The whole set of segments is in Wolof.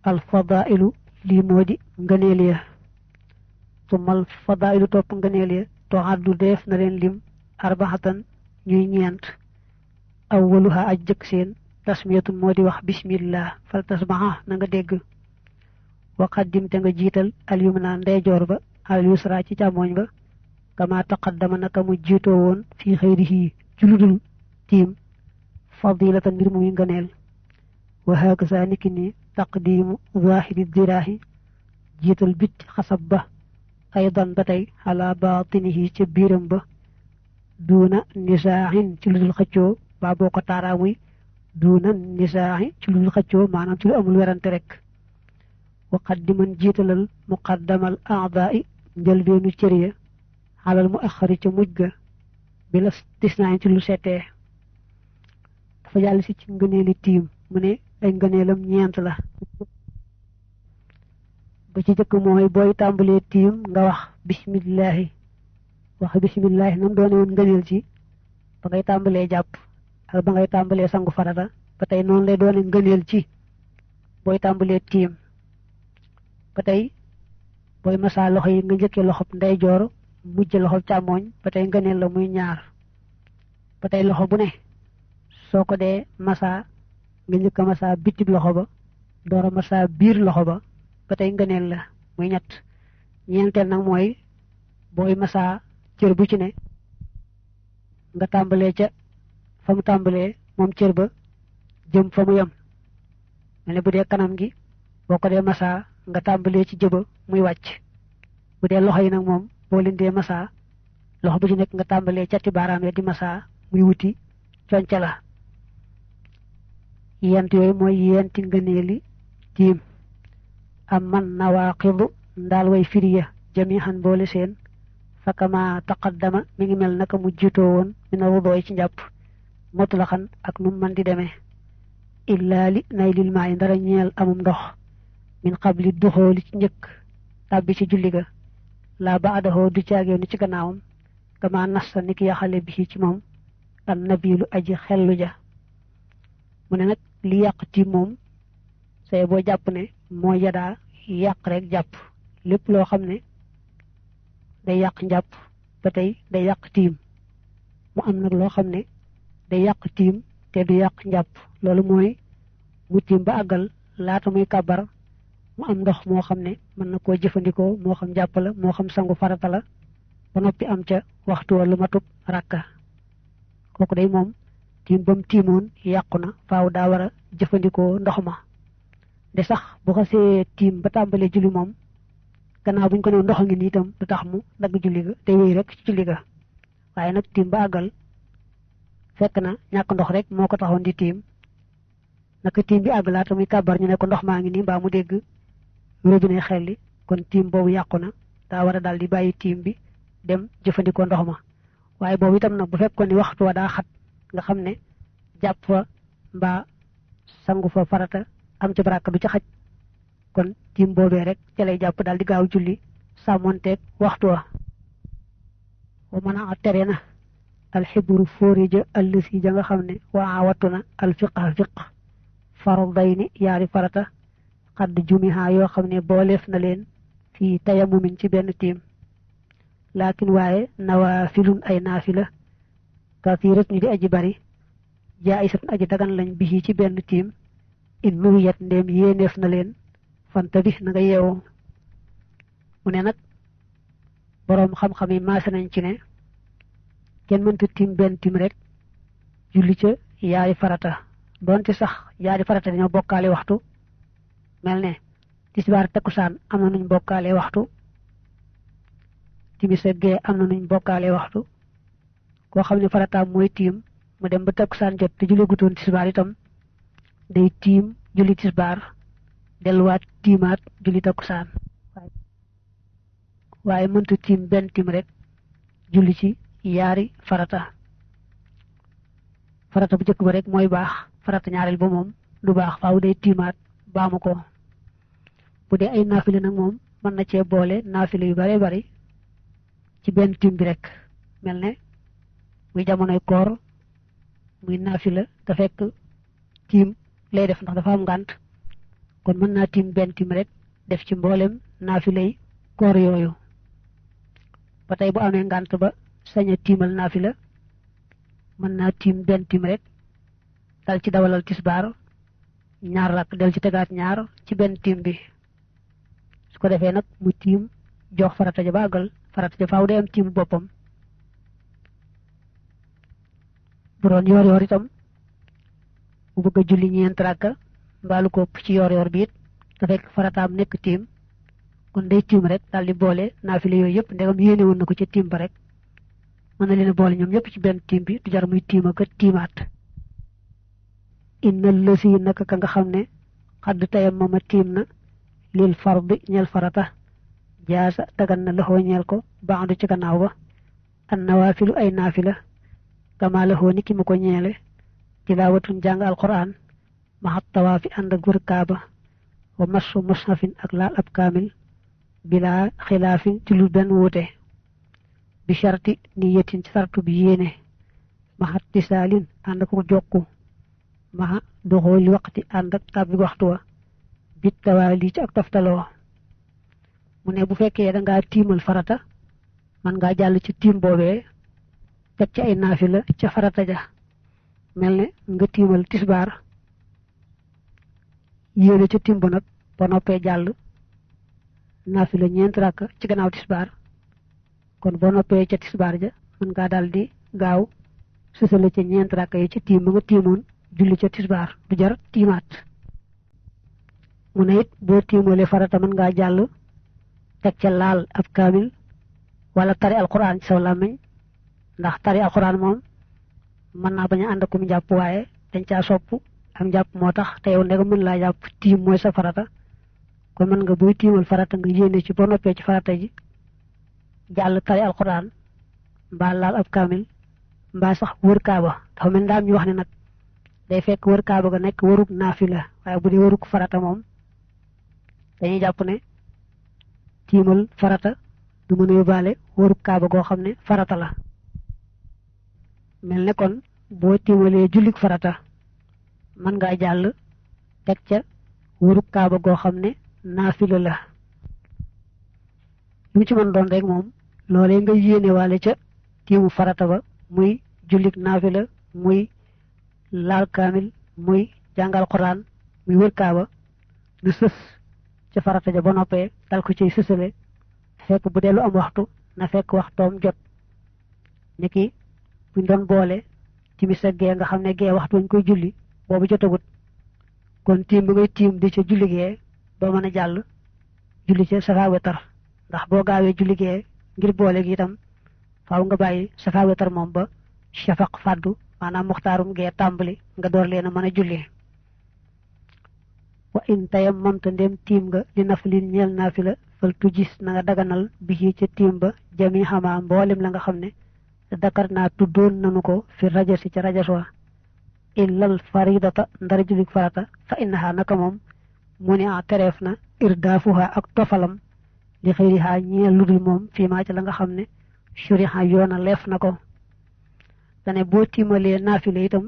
al fadailu lii moo di ngëneel ya sumal fadailu topp ngëneel ya to addu def na leen lim arbaxatan ñuy ñeent awwaluha aj jëkk seen tasmiyatun moo di wax bismillah fal tasbaha na nga dégg wa qaddim te nga jiital al yumna ndeyjoor ba al yusra ci càmmoñ ba kama taqaddama naka mu jiitoo woon fii xëyrihi ci ludul tiim fadilatan mbir muy ngëneel wa hakaza niki ni taqdimu zahiri diraahi jiital bit xasab ba aydan ba tey ala batinihi ca biiram ba duuna nisaahin ci ludul xëccoo baa boo ko taaraa muy duuna nisaahi ci ludul xëccoo maanaam ci lu amul werante rek wa qaddiman jiitalal muqaddamal a'daa'i njëlbeenu cër ya xalal mu axari ca mujj ga bi la tisnaañ ci lu seetee dafa jàll si ci ngëneeli tiim mu ne ay ngëneelam ñeent la ba ci jëkk mooy booy tàmbalee tiim nga wax bismillahi nam doone woon ngëneel ci ba ngay tàmbalee jàpp ak ba ngay tàmbalee sangu farata ba tey noonu lay doone ngëneel ci booy tàmbalee tiim ba tey booy masaa loxo yi nga njëkkee loxob ndeyjoor mujj loxob càmmooñ ba tey ngëneel la muy ñaar ba tey loxo bu ne soo ko dee masaa nga njëkk a masaa bitib loxo ba door a masaa biir loxo ba tey ngëneel la muy ñett ñeenteel nag mooy booy masaa cër bu ci ne nga tàmbalee ca fa mu tàmbalee moom cër ba jëm fa mu yem mel ne bu dee kanam gi boo ko dee masaa nga tàmbalee ci jëba muy wàcc bu dee loxo yi nag moom boo leen dee masaa loxo bu ci nekk nga tàmbalee cati baaraam ya di masaa muy wuti conca la yent yooyu mooy yenti ngëneeli tiim am man nawaaqidu ndaal way firiya jamihan boole seen fakama taqaddama mi ngi mel naka mu jiitoo woon mina wudooy ci njàpp mutlaxan ak nu man di demee illaa li nay lil maa yi ndara ñeel amum ndox min qabli duxooli ci njëkk tàbbi ci julli ga laa baadahoo du caagee ni ci gannaawam kama nassa ni ki yaxale bi ci moom an nabilu aji xellu ja mu ne nag li yàq tiim moom say boo jàpp ne moo yadaa yàq rek jàpp lépp loo xam ne day yàq njàpp ba tey day yàq tiim mu am nag loo xam ne day yàq tiim te du yàq njàpp loolu mooy mu tiim ba àggal laata muy kàbbar mu am ndox moo xam ne mën na koo jëfandikoo moo xam jàpp la moo xam sangu farata la ba noppi am ca waxtu wala matub rakka kooku day moom tiim ba mu tiimoon yàqu na faaw daa war a jëfandikoo ndox ma de sax bu xasee tiim ba tàmbalee julli moom gannaaw buñ ko ne ndox ngi nii itam du tax mu dagg julli ga te wéy rek ci julli ga waaye nag tiim ba àggal fekk na ñàkk ndox rek moo ko taxoon di tiim naka tiim bi àgg laata muy kàbbar ñu ne ko ndox maa ngi nii mbaa mu dégg robinet xelli kon tiim boobu yàqu na daa war a daal di bàyyi tiim bi dem jëfandikoo ndox ma waaye boobu itam nag bu fekkoon ni waxtu wa daa xat nga xam ne jàpp fa mbaa sangu fa farata am ci baraka du ci xaj kon tiim boobee rek ca lay jàpp daal di gaaw julli sàmmonteeg waxtu wa mën a tere na alxibru fóorija allësi ja nga xam ne waa wattu na alfiqa fiq faradayni yaari farata xadd jumiha yoo xam ne booleef na leen fii tayamumin ci benn tiim laakin waaye nawaafilun ay naafila kasiirat ñu di aji bari jaayisatun aji dagan lañ bi ci benn tiim in nuwiyat ndéem yéeneef na leen fanta bi na nga yeewoo mu ne nag boroom xam-xam yi maase nañ ci ne kenn mënta tiim benn tiim rek julli ca yaari farata doonte sax yaari farata dañoo bokkaale waxtu mel ne tisbaar takkusaan am na nuñ bokkaale waxtu timis ak gee am na nuñ bokkaale waxtu koo xam ne farataam mooy tiim mu dem ba takkusaan jot te julli gutoon tisbaar itam day tiim julli tisbaar delluwaat tiimaat julli takkusaan waaye mënta tiim benn tiim rek julli ci yaari farata bu jëkk ba rek mooy baax farata ñaareel ba moom du baax faaw day tiimaat baamu ko bu dee ay naafile nag moom mën na cee boole naafile yu bare bari ci benn tiim bi rek mel ne muy jamonoy koor muy naafila te fekk tiim lay def ndax dafa am ngànt kon mën naa tiim benn tiim rek def ci mboolem naafilay koor yooyu. ba tey bu amee ngànt ba sañ a tiimal naafila mën naa tiim benn tiim rek dal ci dawalal tisbaar ñaar rakk del ci tegaat ñaar ci benn tiim bi su ko defee nag mu tiim jox farata ja baagal farata ja faaw day am tiimu boppam. bu doon yoor itam mu bëgg a julli ñeent rakka mbaalu ko ci yoor bi it te fekk farataam nekk tiim kon day tiim rek daal di boole naafile yooyu yëpp ndegam yéene woon na ko ca tiim ba rek mën na leen a boole ñoom ñëpp ci benn tiim bi du jar muy tiim ak tiimaat. inna lësi naka ka nga xam ne xadd tayam mama tiim na lil fardi ñeel farata jaasa dagan na loxoo ñeel ko baandu ci gannaaw ba an nawaafilu ay naafila kama loxoo ni ki mu ko ñeele tilaawatun jàng alquran maxat tawaafi ànd ak wër kaaba wa masu mushafin ak laal ab kaamil bilaa xilaafin ci lu benn wuute bi sharti niyatin ci sartu bi yéene maxat tisaalin ànd ak jokku maxa doxooli waqti ànd ak tàbbi waxtu wa bit tawaali ci ak toftaloo. mu ne bu fekkee da ngaa tiimal farata man ngaa jàll ci tiim boobee teg ci ay naafila ca farata ja mel ne nga tiimal tisbaar yéene ca tiim ba nag ba noppee jàll naafila ñeent rakk ci gannaaw tisbaar kon boo noppee ca tisbaar ja mën ngaa daal di gaaw sësale ca ñeent rakk yi ci tiim ba nga tiimoon julli ca tisbaar du jar tiimaat. mu ne it boo tiimalee farata mën ngaa jàll teg ca laal ab kaamil wala tari alquran ci saw làmmiñ ndax tari alquran moom mën naa bañ a ànd akum njàpp waaye dañ caa sopp am njàpp moo tax te yow ndega mën laa jàpp tiim mooy sa farata kon mën nga buy tiimal farata nga yéene ci boo noppee ci farata ji jàll tari alquran mbaa laal ab kaamil mbaa sax wër kaaba dafa mel daam ñu wax ne nag day fekk wër kaaba ga nekk wërug naafila waaye bu dee wërug farata moom dañuy jàpp ne tiimal farata du mën a yóbbaale wërug kaaba goo xam ne farata la. mel ne kon boo tiimalee jullik farata mën ngaa jàll teg ca wërug kaaba goo xam ne naafila la. lu mu ci mën doon rek moom loolee nga yéene waale ca tiimu farata ba muy jullik naafila muy laal kaamil muy jàngal quraan muy wër kaaba lu sës ca farata ja ba noppee dal ko ciy sësale fekk bu dee lu am waxtu na fekk waxtoom jot niki buñ doon boole timis ak gee nga xam ne gee waxtu wañ koy julli boobu jotagut kon tiim bi ngay tiim di ca julli gee doo mën a jàll julli ca safa wetar ndax boo gaawee julli gee ngir boole gi itam faaw nga bàyyi safa wetar moom ba shafaq fàddu maanaam muxtaarum gee tàmbali nga door leen a mën a julli. wa in tayam mamta ndem tiim nga di naflin ñeel naafila fal tu gis na nga daganal bi ca tiim ba jami xamaa mboolem la nga xam ne dakar naa tuddoon nanu ko fi rajasi ca rajas wa illal faridata ndara julik farata fa innaha naka moom mu ne a tereef na irdaafuha ak tofalam li xëyriha ñeel ludul moom fii maa ca la nga xam ne shuriha yoona leef na ko. dane boo tiimalee naafila itam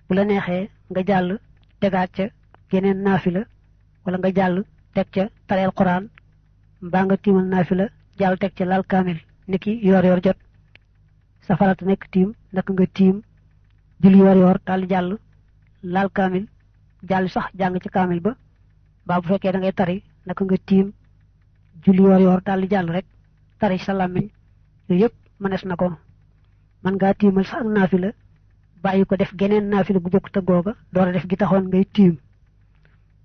bu la neexee nga jàll tegaat ca geneen naafila wala nga jàll teg ca tareel quraan mbaa nga tiimal naafila jàll teg ca laal kaamil niki yor jot sa farata nekk tiim naka nga tiim julli yor daal jàll laal kaamil jàll sax jàng ci kaamil ba baa bu fekkee da ngay tari naka nga tiim julli yor daal jàll rek tari sa làmmiñ yooyu yëpp mënees na ko. man ngaa tiimal sax ak naafila bàyyi ko def geneen naafila gu bokk te googa door a def gi taxoon ngay tiim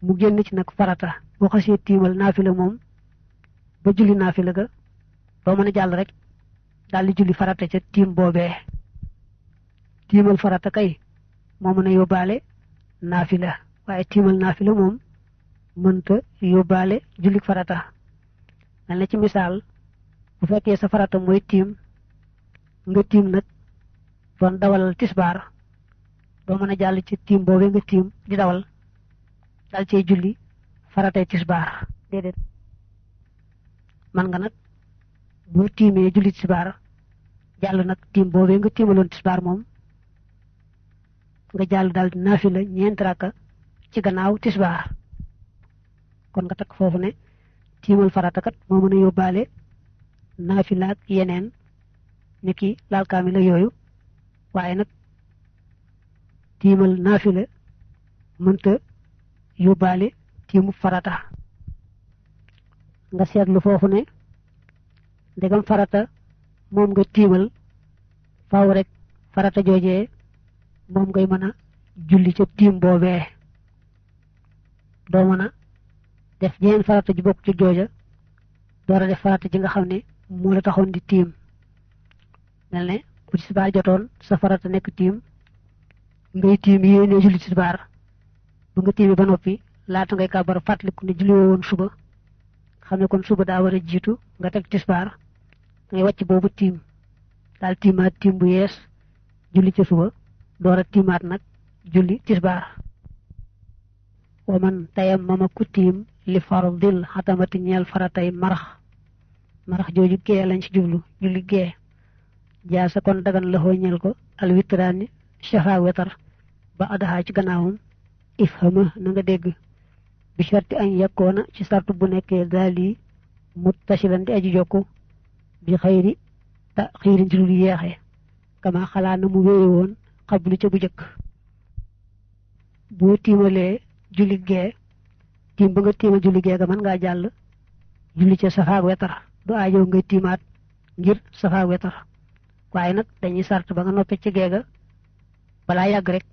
mu génn ci nag farata boo xasee tiimal naafila moom ba julli naafila ga doo mën a jàll rek daal di julli farata ca tiim boobee. tiimal farata kay moo mën a yóbbaale naafila waaye tiimal naafila moom mënta yóbbaale julli farata. mel na ci misaal bu fekkee sa farata mooy tiim nga tiim nag doon dawal tisbaar doo mën a jàll ci tiim boobee nga tiim di dawal dal cee julli faratay tisbaar déedéet. man nga nag boo tiimee julli tisbaar jàll nag tiim boobee nga tiimaloon tisbaar moom nga jàll daal di naafila ñeent rakka ci gannaaw tisbaar kon nga tak fofu ne tiimal farata kat mo meuna yobale nafila ak yenen niki lal kamila yoyu waye nak tiimal nafila mënta yobale tiimu farata nga seetlu fofu ne ndegam farata mom nga tiimal faaw rek farata jojé mom ngay mëna julli ci tiim bobé do mëna def jeen farata ji bok ci joja doora def farata ji nga xamné mo la taxone di tiim melne bu ci ba jotoon sa farata nek tiim ngay tiim yéene julli ci bar bu nga tiimi ba nopi laata ngay kabar fatliku ne julli won suba xamne kon suba da wara jitu nga tek tisbar ngay wacc bobu tiim dal tiimat tiim bu yes julli ci suba doora tiimat nak julli tisbar wa man tayammama kutim li fardil hatamati ñeel faratay marax joju gee lañ ci jublu julli gee jaasa kon dagan la ñeel ko al witrani shafa wetar ba adaha ci gannaawum ifhama na nga dégg bi sharti an yakona ci sartu bu nekké dali muttasilan di aji jokku bi khayri ta khayri julli yeexé kama xalaana mu wéye woon xablu ca bu jëkk boo tiimalee julli gee tiim ba nga tiima julli gee ga man ngaa jàll julli ca safaak wetar du aajow ngay tiimaat ngir safaak wetar waaye nag dañuy sart ba nga noppee ci gee ga balaa yàgg rek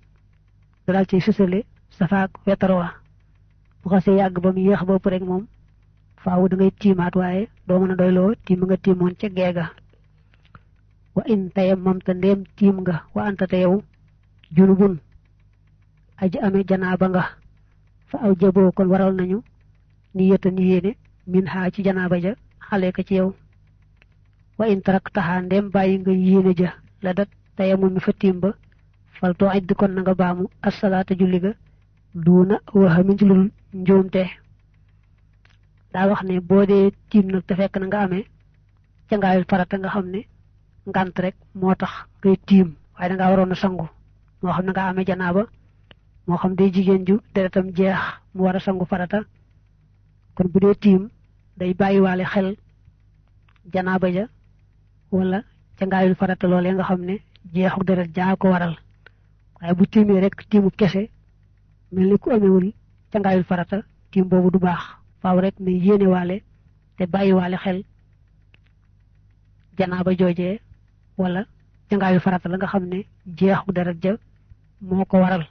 dal ci sësale safaak wetar wa bu xasee yàgg ba mu yéex bopp rek moom faawu da ngay tiimaat waaye doo mën a doyloo tiim nga tiimoon ca gee ga wa in tayammamta ndem tiim nga wa anta te yow junubun aji amé janaba nga fa aw jabo kon waral nañu niyata niyene min ha ci janaba ja xalé ka ci yow wa in taraktaha ndem bayyi nga yene ja la dat tayammum mi fa tiim ba fal to idd kon nga baamu as-salata julli ga duna wa hamin ci lul njomte da wax ne bo de tiim nak te fekk na nga amé ca ngaayul farata nga xamne ngant rek motax ngay tiim waye da nga warona sangu mo xam nga amé janaba mo xam day jigen ju deretam jeex mu wara sangu farata kon bu dee tiim day bayyi walé xel janaba ja wala ca ngaayul farata lolé nga xamné jeexu deret ja ko waral waye bu tiimé rek tiimu kessé melni ku amewul ca ngaayul farata tiim bobu du bax faaw rek ne yéné walé té bayyi walé xel janaba jojé wala ca ngaayul farata la nga xamné jeexu deret ja moko waral